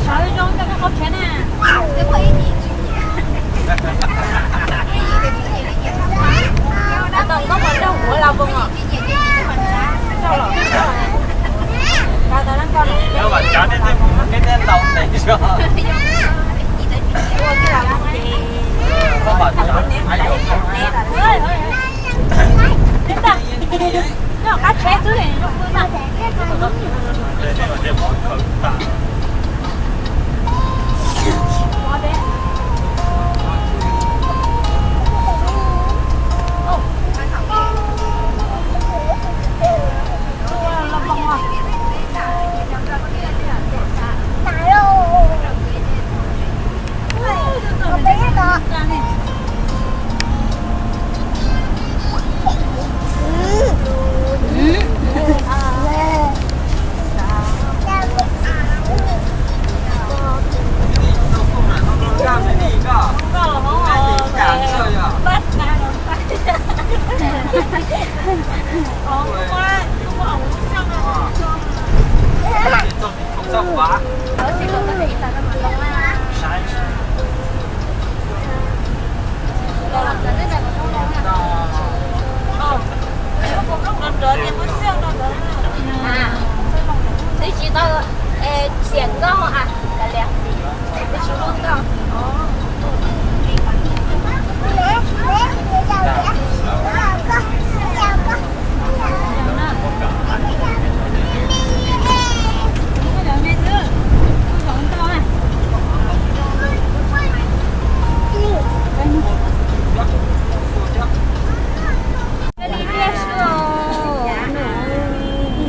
Sawv zoo coj koj qau tshav na. Tau koj qau nrog huav los poo os. Qab tsheb xwb. Twb tsis tau xiam nkauj a, twb tsis muaj nkauj.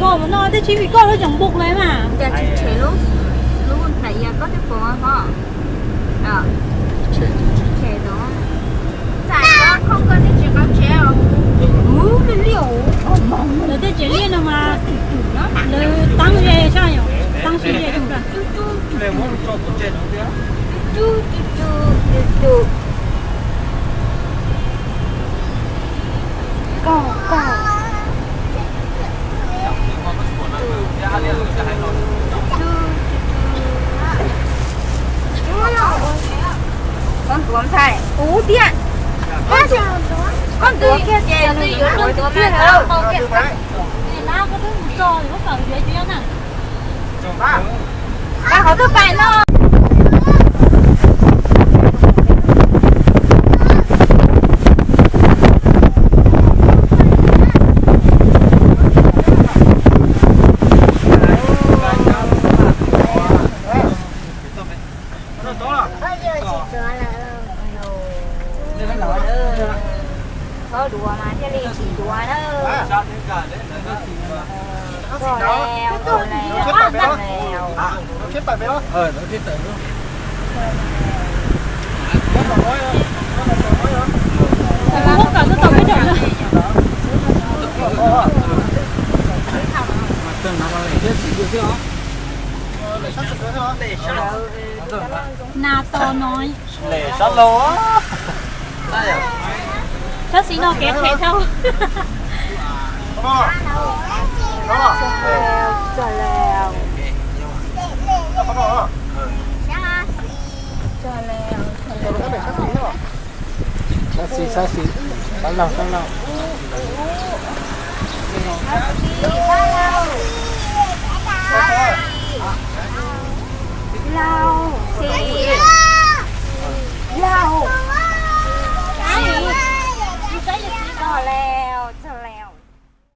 Nkauj no tej tsis vim koj lub tseem npus lawm mas. Cas tsis tshem lub, lub nplaim yog koj thiaj pom ho. Tshem tau. Txais koj khooj koj tej tseem qab tsev os. Lawv tej tseem liaj no mas lawv teeb ze sab yom, teeb sib ze. Koj, koj. Koj ntuav ntxhais, ub tiag. Koj ntuav kiag ces nws yuav tuaj tiag lawm. Pab qhov twb pais no. Txhob duav mas thiaj li tsis duav na. Nas tos no. Sab xis no kev qhev dhau. Sab xis, sab xis, sab laug, sab laug. Laug, xis, laug.